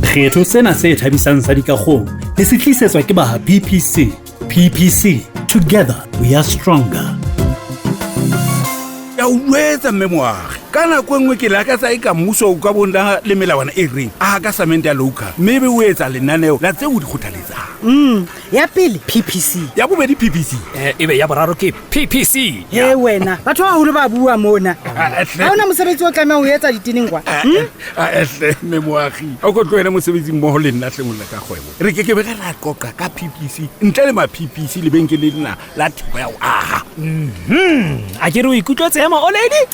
Kgetho sena se thabisang sa dikakgong le se tlisetswa ke ba PPC. PPC, together we are stronger. Ya o jwetsa mme moagi ka nako e nngwe ke lakatsa e ka mmuso o ka bona le melawana e reng a ka samente ya local mme e be o etsa lenaneo la tse o di kgothaletsang. Ya pele PPC. Ya bobedi PPC. E be ya boraro ke PPC. He wena, batho ba baholo ba bua mona. Ha ona mosebetsi o tlamehang ho etsa diteneng kwa. Ahle mme moagi o ko tlohele mosebetsi mmoho le nna hle molla ka kgwebo re ke ke be re ra qoqa ka PPC ntle le ma PPC lebenkele lena la thepa ya ho aha. A ke re o ikutlwetse ema o lady?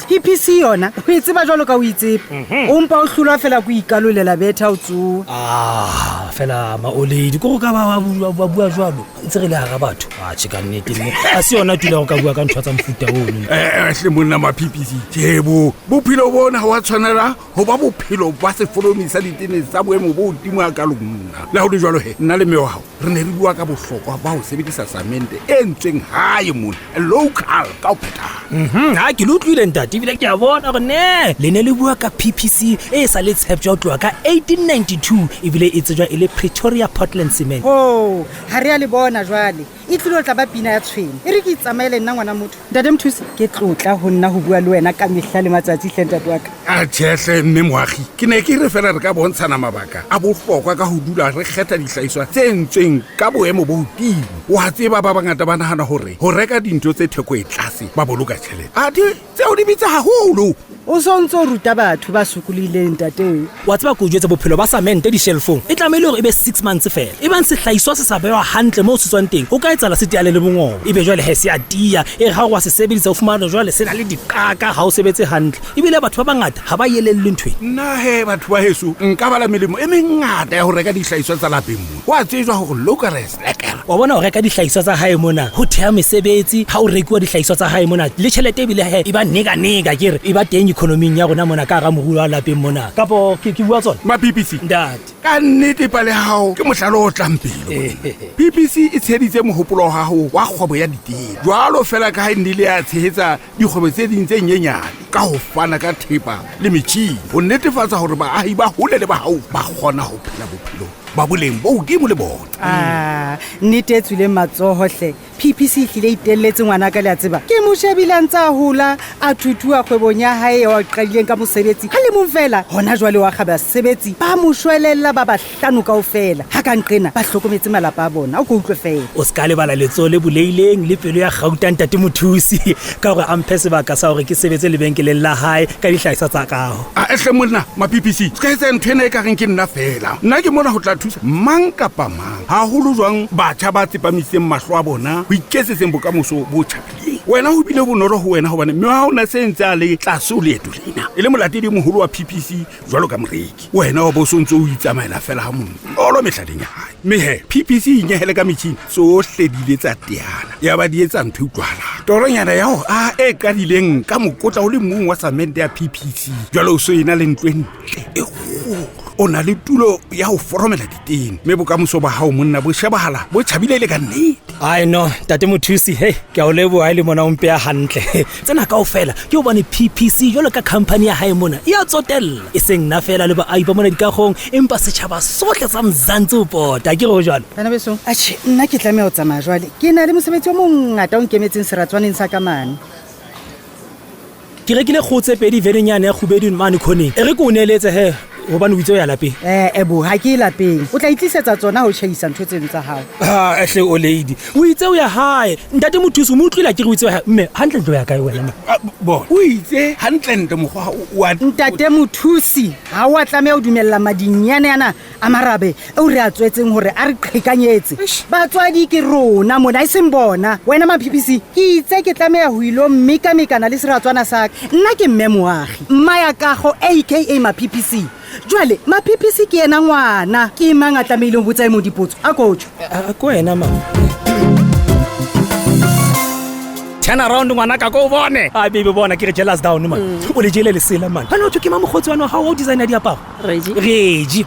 PPC yona o e tseba jwalo ka o itseba. O mpa o hlolwa fela ko ikalolela betha o tsoa. Ah, fela ma o lady ko go ka ba ba bua jwalo ntse re le hara batho. A tjhe ka nnete mme a se yona tulo ya go ka bua ka ntho tsa mofuta ono. Hle monna ma PPC tjebo bophelo bona ha wa tshwanela ho ba bophelo ba sefolomi sa ditene tsa boemo bo hodimo a ka lona. Le ha ho le jwalo he nna le mme wa hao re ne re bua ka bohlokwa ba ho sebedisa samente e entsweng hae mona local ka ho phethahala. Ha ke le utlwile ntate ebile ke a bona hore ne le ne le bua ka PPC e sa le tsheptjwa ho tloha ka 1892 ebile e tsejwa e le Pretoria Portland Cement. Ho, ha re a le bona jwale. E tlilo tla ba pina ya tshwene. E re ke itsamaele nna ngwana motho. Ntate Mothusi, ke tlotla ho nna ho bua le wena ka mehla le matsatsi hle ntate wa ka. A tjhehle mme moagi ke ne ke re fela re ka bontshana mabaka a bohlokwa ka ho dula re kgetha dihlahiswa tse entsweng ka boemo bo hodimo. Wa tseba ba bangata ba nahana hore ho reka dintho tse theko e tlase ba boloka tjhelete. Athe tseo di bitsa haholo. O so ntso ruta batho ba sokolohileng ntate we. Wa tseba ke o jwetse bophelo ba samente dishelfong e tlamehile hore e be 6 months fela. E bang sehlahiswa se sa behwa hantle moo se tswang teng, ho ka etsahala se teane le bongobo. Ebe jwale he se a tiya, e re ha o wa se sebedisa o fumane jwale se na le diqaka ha o sebetse hantle. Ebile batho ba bangata ha ba elellwe ntho e. Nna he batho ba heso nka bala melemo e mengata ya ho reka dihlahiswa tsa lapeng mona. Ho a tsejwa hore local is lekker. Wa bona ho reka dihlahiswa tsa hae mona ho theha mesebetsi ha o rekiwa dihlahiswa tsa hae mona le tjhelete ebile he e ba neka neka ke re e ba teng economing ya rona mona ka hara moruo wa lapeng mona kapo ke ke bua tsona Ma PPC ntate. Ka nnete pale ya hao ke mohlala o tlang pele. PPC e tsheheditse mohopolo wa hao wa kgwebo ya ditene jwalo fela ka ha e nnile ya tshehetsa dikgwebo tse ding tse nyenyane ka ho fana ka thepa le metjhini ho netefatsa hore baahi ba hole le ba haufi ba kgona ho phela bophelo ba boleng bo hodimo le bona. Ah, nnete e tswileng matsoho hle. PPC e hlile e itelletse ngwana ka le a tseba. Ke mo shebile a ntse a hola, a thuthuha kgwebong ya hae eo a qadileng ka mosebetsi ha le mong fela. Hona jwale wa kga basebetsi ba mo shwelella ba bahlano kaofela. Ha ka nqena ba hlokometse malapa a bona. O ko utlwe fela. O se ka lebala letsoho le buleileng le pelo ya kgauta ntate Mothusi ka hore a mphe sebaka sa hore ke sebetse lebenkeleng la hae ka dihlahiswa tsa kaho. A hle monna ma PPC se ka etsa ntho ena e ka reng ke nna fela. Nna ke mona ho tla thusa mang kapa mang, haholo jwang batjha ba tsepamisitseng mahlo a bona ho iketsetseng bokamoso bo tjhabileng. Wena ho bile bonolo ho wena hobane mme wa hao na se ntse a le tlase ho leeto lena e le molatedi e moholo wa PPC jwalo ka moreki. Wena wa bo so ntse o itsamaela fela ha monolo mehlaleng ya hae. Mme he PPC e inyehele ka metjhini tsohle di ile tsa teana ya ba di etsa ntho e utlwahalang. Toronyana ya ho aha e qadileng ka mokotla o le mong wa samente ya PPC jwale o so ena le ntlo e ntle e kgolo. O na le tulo ya ho foromela ditene mme bokamoso ba hao monna bo shebahala bo tjhabile e le ka nnete. Ai no ntate Mothusi, hei ke a o leboha e le mona o mpeya hantle. Tsena kaofela ke hobane PPC jwalo ka company ya hae mona e a tsotella. E seng nna fela le baahi ba mona dikagong empa setjhaba sohle sa Mzansi ho pota. Ke re ho jwalo? Bana beso, atjhe nna ke tlameha ho tsamaya jwale. Ke na le mosebetsi o mongata o nkemetseng seratswaneng sa ka mane. Ke rekile kgoho tse pedi veneng yane ya kgubedu mane khoneng. E re ke o neeletse he hobane o itse o ya lapeng. Eh bo, ha ke ye lapeng. O tla itlisetsa tsona ha o tjhaisa ntho tseno tsa hao. Ha hle o lady. O itse o ya hae. Ntate Mothusi o mo utlwile akere o itse o ya hae. Mme hantlentle o ya kae wena ma? Bona, o itse hantlentle mokgwa wa Ntate Mothusi, ha o a tlameha ho dumella madinyane ana a marabe eo re a tswetseng hore a re qhekanyetse. Batswadi ke rona mona e seng bona. Wena ma PPC, ke itse ke tlameha ho ilo mekamekana le seratswana sa ka. Nna ke mme Moagi, mma ya kago aka ma PPC. Jwale ma PPC ke yena ngwana, ke mang a tlamehileng ho botsa e mong dipotso? A ko tjho. Ko wena ma. Turn around ngwana ka ko o bone. A baby bona ke re jealous down man. O le jele lesela man. Ha no ke ma mokgotsi wa hao o designer diaparo. Reggie. Reggie.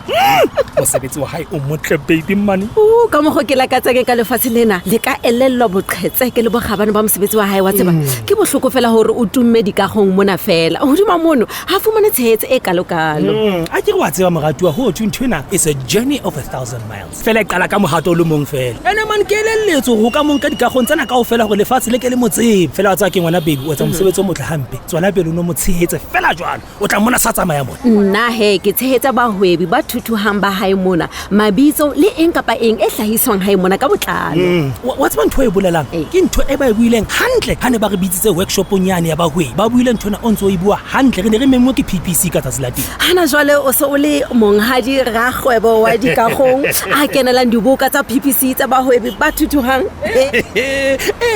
Mosebetsi wa hae o motle baby man. O ka mokgo ke lakatsang ka lefatshe lena le ka elellwa boqhetseke le bokgabane ba mosebetsi wa hae wa tseba. Ke bohloko fela hore o tumme dikagong mona fela. Hodima mono ha fumane tshehetso e kalokalo. A ke re wa tseba moratuwa ho thwe ntho ena is a journey of 1,000 miles. Fela e qala ka mohato o le mong fela. Ene man ke elelletswe hore o ka mong ka dikagong tsena kaofela hore lefatshe le ke le mo tsebe. Fela wa tseba ke ngwana baby o etsa mosebetsi o motle hampe. Tswela pele o no mo tshehetse fela jwalo. O tla mmona sa tsamaya mona. Nna he ke tshehetsa bahwebi ba thuthuhang ba hae mona, mabitso le eng kapa eng e hlahiswang hae mona ka botlalo. Wa tseba ntho e bolelang? Ke ntho e ba e buileng hantle ha ne ba re bitsitse workshopong yane ya bahwebi. Ba buile ntho ena o ntso o e bua hantle. Re ne re menngwe ke PPC ka tsatsi la teng. Hana jwale o se o le monghadi rakgwebo wa dikagong a kenelang diboka tsa PPC tsa bahwebi ba thuthuhang.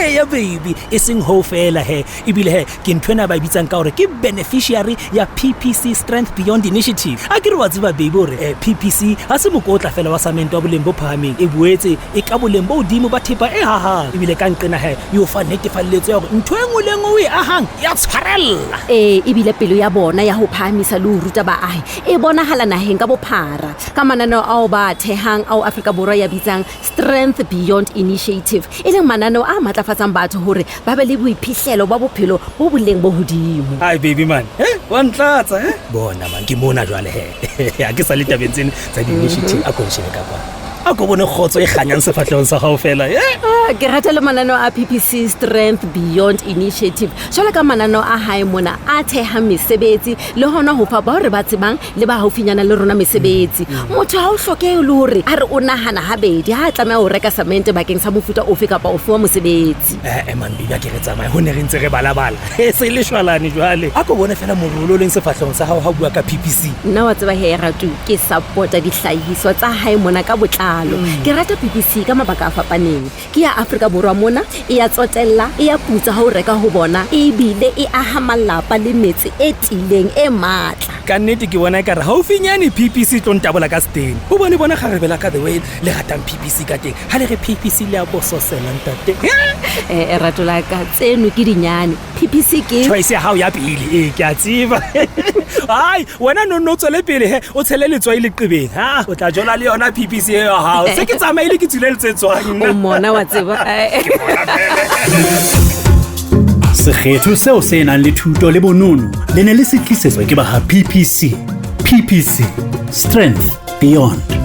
Ya baby e seng ho fela he. Ebile he ke ntho ena ba e bitsang ka hore ke beneficiary ya PPC Strength Beyond Initiative. A ke re wa tseba baby hore PPC ha se mokotla fela wa samente wa boleng bo phahameng, e boetse e ka boleng bo hodimo ba thepa e hahang. Ebile ka nqena he e o fa netefalletso ya hore ntho e nngwe le nngwe o e ahang ya tshwarella. Ebile pelo ya bona ya ho phahamisa le ho ruta baahi e bonahala naheng ka bophara ka mananeo ao ba thehang ao Afrika Borwa ya bitsang Strength Beyond Initiative, e leng mananeo a matlafatsang batho hore ba be le boiphihlelo ba bophelo bo boleng bo hodimo. Ai baby man, wa ntlatsa Bona man ke mona jwale he. Ha ke sa le tabeng tsena tsa di-initiative a ko nshebe ka kwana. A ko bone kgotso e kganyang sefahlehong sa hao fela. Ke rata le mananeo a PPC Strength Beyond Initiative. Jwalo ka mananeo a hae mona a thehang mesebetsi le hona ho fa bao re ba tsebang le ba haufinyana le rona mesebetsi. Motho ha o hlokehe le hore a re o nahana habedi ha a tlameha ho reka samente bakeng sa mofuta ofe kapa ofe wa mosebetsi. Man baby a ke re tsamaye ho ne re ntse re balabala. Se le shwalane jwale. A ko bone fela morolo o leng sefahlehong sa hao ha o bua ka PPC. Nna wa tseba he Ratu ke support-a dihlahiswa tsa hae mona ka botlalo. Ke rata PPC ka mabaka a fapaneng. Ke ya Afrika Borwa mona, e ya tsotella, e ya putsa ha o reka ho bona, ebile e aha malapa le metse e tiileng e matla. Ka nnete ke bona ekare haufinyane PPC tlo ntabola ka setene. O bone bona kgarebela ka the way le ratang PPC ka teng. Ha le re PPC le a bososela ntate. Rato la ka tseno ke dinyane. PPC ke choice ya hao ya pele. Ke a tseba. Ai, wena no tswele pele he, o tshele letswai leqebeng. Ha, o tla jola le yona PPC ya hao. Se ke tsamaile ke tswile le tse tswang. O mona wa tseba. Sekgetho seo se nang le thuto le bonono le ne le se tlisetswa ke ba ha PPC. PPC, Strength Beyond.